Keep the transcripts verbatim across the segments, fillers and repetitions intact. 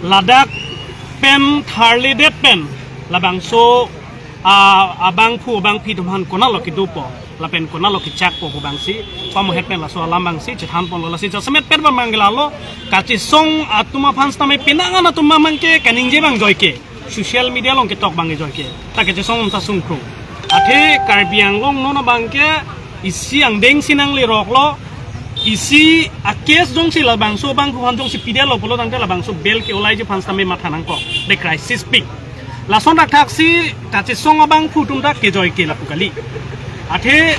Ladak pen tharledet pen labangso a, abangphu abangphi atum aphan konatlo kedopo, lapen konatlo kechakpo pu abangsi pamohet pen laso alam abangsi chethanponlo. Lasi jasemet pen abang ke lalo, kachesong atum aphan sitame penang an atum abang ke kaningje abang joike, social media along ketok abang ke joike, ta kachesong sa sungkrung. Athe Karbi Anglong non abang ke isi angdeng si nangleroklo, isi a-case jongsi labangso abangphu aphan jongsi pidetlo pulo tangte labangso bail ke-olaiji aphan sitame matha nangkok, the crisis peak. Lason thakthak si kachesong abangphu atum ta kejoike lapu kali. Athe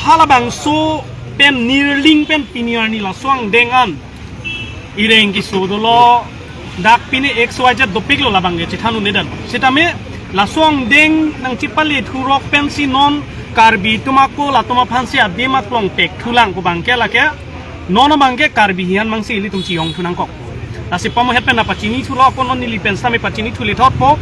halabangso pen nirling pen pini arni laso angdeng an ireng keso dolo, dak pini X Y Z dopiklo labang ke chethan un-edet. Sitame laso angdeng nangchepale thurok pensi non Karbi atum ako latum aphansi adim aklong pekthulang pu abang ke lake, non abang ke Karbi hiyan abangsi ilitum chiyongthu nangkok. Lasi pamohet pen pachinithulo, ako non neli pen sitame pachinithu lethotpo.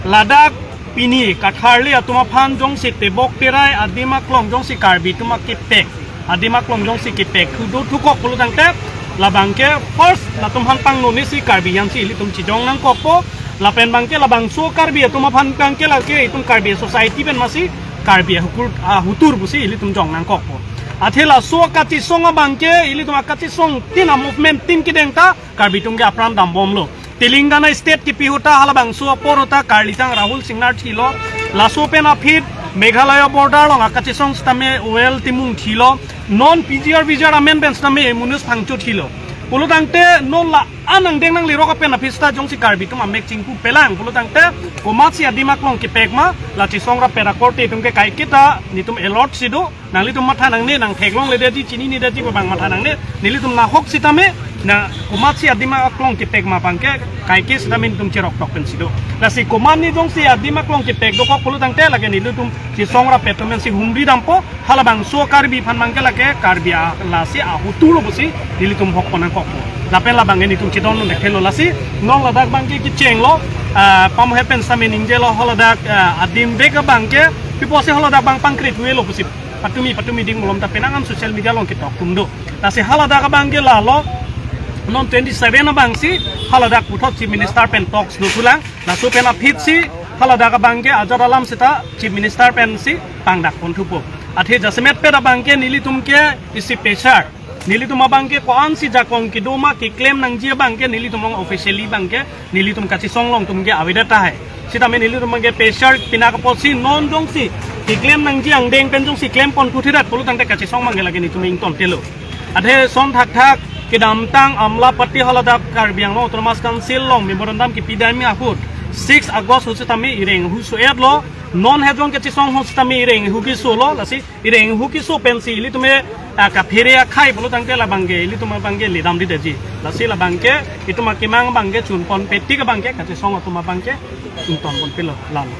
Ladak pini katharli atum aphan jongsi tebok terai adim aklong jongsi Karbi atum akepek, adim aklong jongsi kepekthu do thukok pulo tangte, labang ke first latum aphan pangnone si Karbi hiyan si ilitum chijong nangkokpo. Lapen abang ke labangso Karbi atum aphan abang ke lake itum Karbi society pen masi Karbi ahukur, ahutur pusi ilitum jong nangkokpo. Athe laso kachesong abang ke ilitum akachesong tin a-movement tin kedeng ta Karbi atum ke apran dambomlo. Telangana state kipi ahut ta halabangso apor ahut ta karlitang Rahul Singnar thilo. Laso pen aphi Meghalaya border along akachesong sitame O L Timung thilo. Non P G R V G R amen pen sitame Emunus Phangcho thilo. Pulo tangte non la-an angdeng nanglerok apen aphi sita jongsi Karbi atum amek chingpupelang pulo tangte komatsi adim aklong kepek ma, la chesong ra pera korte atum ke kaiketa netum alert si do. Nanglitum matha nangne, nangtheklongledetji, chininedetji pu abang matha nangne. Nelitum nahok sitame, na komatsi adim aklong kepek ma abang ke kaike sitame netum cheroktok pensi do. Lasi komatne jongsi adim aklong kepek dokok pulo tangte lake nelitum chesong ra pet atum pensi humri dampo. Halabangso Karbi aphan abang ke lake Karbi a, lasi ahuturlo pusi nelitum hokpon nangkokpo. Lapen labang ke netum chedondun thekthe lo. Lasi non ladak abang ke kechenglo, ah, pamohet pen sitame ningjelo, haladak, ah, adim bek abang ke pi apotsi haladak abang pangkrit huelo pusi patumi patumi ding malom ta penang an social media along ketok atum do. Lasi haladak abang ke lalo, non twenty seven abangsi haladak puthot Chief Minister pen talks dothulang. Laso pen aphi si haladak abang ke ajat alam sita Chief Minister pensi pangdakpon thupo. Athe jasemet pen abang ke nelitum ke isi pressure, nelitum abang ke ko-ansi jakong kedo ma keklem nangji abang ke nelitum along officially abang ke nelitum kachesong along atum ke avedet tahai. Sitame nelitum abang ke pressure pinak apotsi non jongsi keklem nangji angdeng pen jongsi klempon puthirat pulo tangte kachesong abang ke lake netum ingtontelo. Athe son thakthak kedamtang Amlapatty haladak Karbi Anglong Autonomous Council along memorandum kepidam ahut six August ahut sitame ireng huso-etlo. Non hejong kachesong ahut sitame ireng hu kesolo. Lasi ireng hu keso pensi ilitum e, ah, kaphere akhai pulo tangte labang ke ilitum abang ke ledamdedetji. Lasi labang ke itum akemang abang ke chunpon petik abang ke kachesong atum abang ke ingtonponpelo lalo.